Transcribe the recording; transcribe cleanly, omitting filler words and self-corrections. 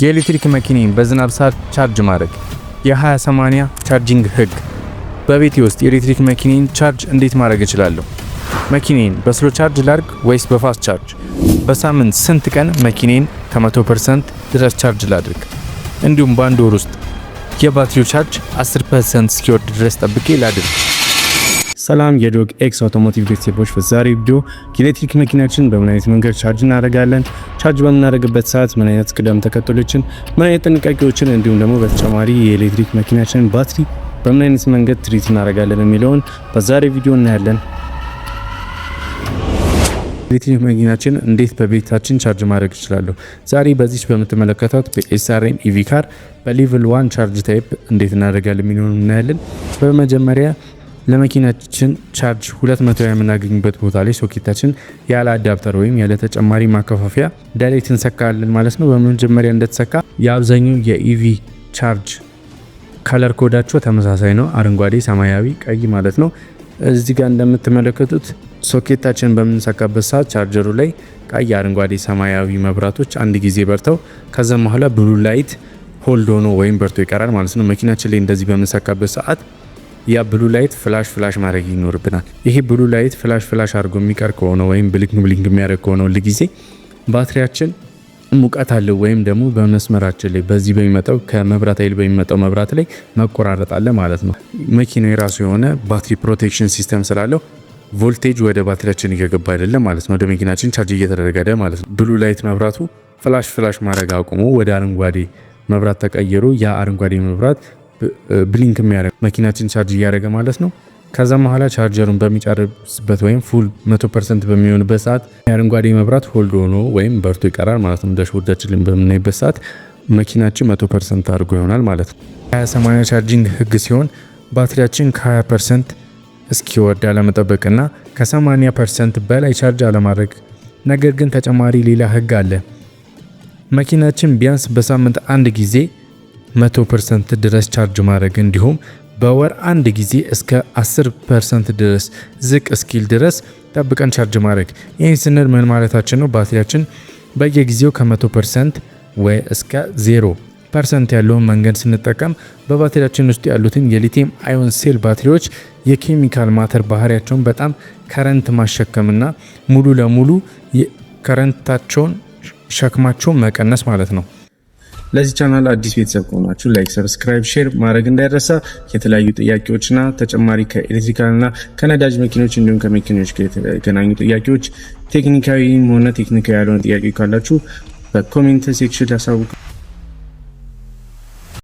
የኤሌክትሪክ መኪኔን በዝናብ ሰዓት charge ማድረግ፣ የ20/80 charging ህግ። በቤቴ ውስጥ የኤሌክትሪክ መኪኔን charge እንዴት ማድረግ እችላለሁ? መኪኔን በ slow charge ላርግ ወይስ በ fast charge? በሳምንት ስንት ቀን መኪኔን ከ100% ድረስ charge ላድርግ? እንዲሁም በአንድ ወር ውስጥ የባትሪው charge 10% እስኪወርድ ድረስ ጠብቄ ላድርግ? ሰላም የዶግ ኤክስ አውቶሞቲቭ ቤተሰቦች፣ በዛሬ ቪዲዮ የኤሌክትሪክ መኪናችን በምን አይነት መንገድ charge እናደርጋለን፣ charge በምናደርግበት ሰዓት ምን አይነት ቅደም ተከተሎችን፣ ምን አይነት ጥንቃቄዎችን፣ እንዲሁም ደግሞ በተጨማሪ የኤሌክትሪክ መኪናችንን ባትሪ በምን አይነት መንገድ treat እናደርጋለን የሚለውን በዛሬ ቪዲዮ እናያለን። ኤሌክትሪክ መኪናችን እንዴት በቤታችን charge ማድረግ እችላለሁ? ዛሬ በዚች በምትመለከቷት በ SRM EV car በ level 1 charge type እንዴት እናደርጋለን የሚለውን እናያለን። በመጀመሪያ ለመኪናችን charge 200 የምናገኝበት ቦታ ላይ ሶኬታችን ያለ adapter ወይም ያለ ተጨማሪ ማከፋፈያ direct እንሰካለን ማለት ነው። በመጀመሪያ እንደተሰካ የአብዛኛው የ EV charge color code ኣቸው ተመሳሳይ ነው። አረንጓዴ፣ ሰማያዊ፣ ቀይ ማለት ነው። እዚህ ጋር እንደምትመለከቱት ሶኬታችን በምንሰካበት ሰዓት ቻርጀሩ ላይ ቀይ፣ አረንጓዴ፣ ሰማያዊ መብራቶች አንድ ጊዜ በርተው ከዛም በኋላ blue light hold ሆኖ ወይም በርቶ ይቀራል ማለት ነው። መኪናችን ላይ እንደዚህ በምንሰካበት ሰዓት ያ blue light flash flash ማድረግ ይኖርብናል። ይሄ blue light flash flash አድርጎ የሚቀር ከሆነ ወይም blink blink የሚያደርግ ከሆነ ሁል ጊዜ ባትሪያችን ሙቀት አለው ወይም ደግሞ በመስመራችን ላይ በዚህ በሚመጣው ከመብራት ኃይል በሚመጣው መብራት ላይ መቆራረጥ አለ ማለት ነው። መኪናው የራሱ የሆነ battery protection system ስላለው ቮልቴጅ ወደ ባትሪያችን እየገባ አይደለም ማለት ነው። ወደ መኪናችን charge እየተደረገ አይደለም ማለት ነው። Blue light መብራቱ flash flash ማድረግ አቁሞ ወደ አረንጓዴ መብራት ተቀይሮ ያ አረንጓዴ መብራት blink የሚያደርግ መኪናችን charge እያደረገ ማለት ነው። ከዛም በኋላ ቻርጀሩን በሚጨርስበት ወይም full 100% በሚሆንበት ሰዓት የአረንጓዴ መብራት hold ሆኖ ወይም በርቶ ይቀራል ማለት ነው። Dashboard ኣችን ላይ በምናይበት ሰዓት መኪናችን 100% አድርጎ ይሆናል ማለት ነው። 20/80 charging ህግ ሲሆን ባትሪያችን ከ20% እስኪወርድ አለመጠበቅና ከ80% በላይ charge አለማድረግ። ነገር ግን ተጨማሪ ሌላ ህግ አለ። መኪናችን ቢያንስ በሳምንት አንድ ጊዜ 100% ድረስ charge ማድረግ፣ እንዲሁም በወር አንድ ጊዜ እስከ 10% ድረስ ዝቅ እስኪል ድረስ ጠብቀን charge ማድረግ። ይህን ስንል ምን ማለታችን ነው? ባትሪያችን በየጊዜው ከ100% ወይ እስከ 0% ያለውን መንገድ ስንጠቀም በባትሪያችን ውስጥ ያሉትን የ lithium ion cell ባትሪዎች የ chemical matter ባህሪያቸውን በጣም current ማሸከምና ሙሉ ለሙሉ current ኣቸውን ሸክማቸውን መቀነስ ማለት ነው። ለዚህ ቻናል አዲስ ቤተሰብ ከሆናችሁ like፣ subscribe፣ share ማድረግ እንዳይረሳ። የተለያዩ ጥያቄዎችና ተጨማሪ ከ electrical ና ከነዳጅ መኪኖች እንዲሁም ከመኪኖች ጋር የተገናኙ ጥያቄዎች፣ ቴክኒካዊም ሆነ ቴክኒካዊ ያልሆነ ጥያቄ ካላችሁ በ comment section ያሳውቁ።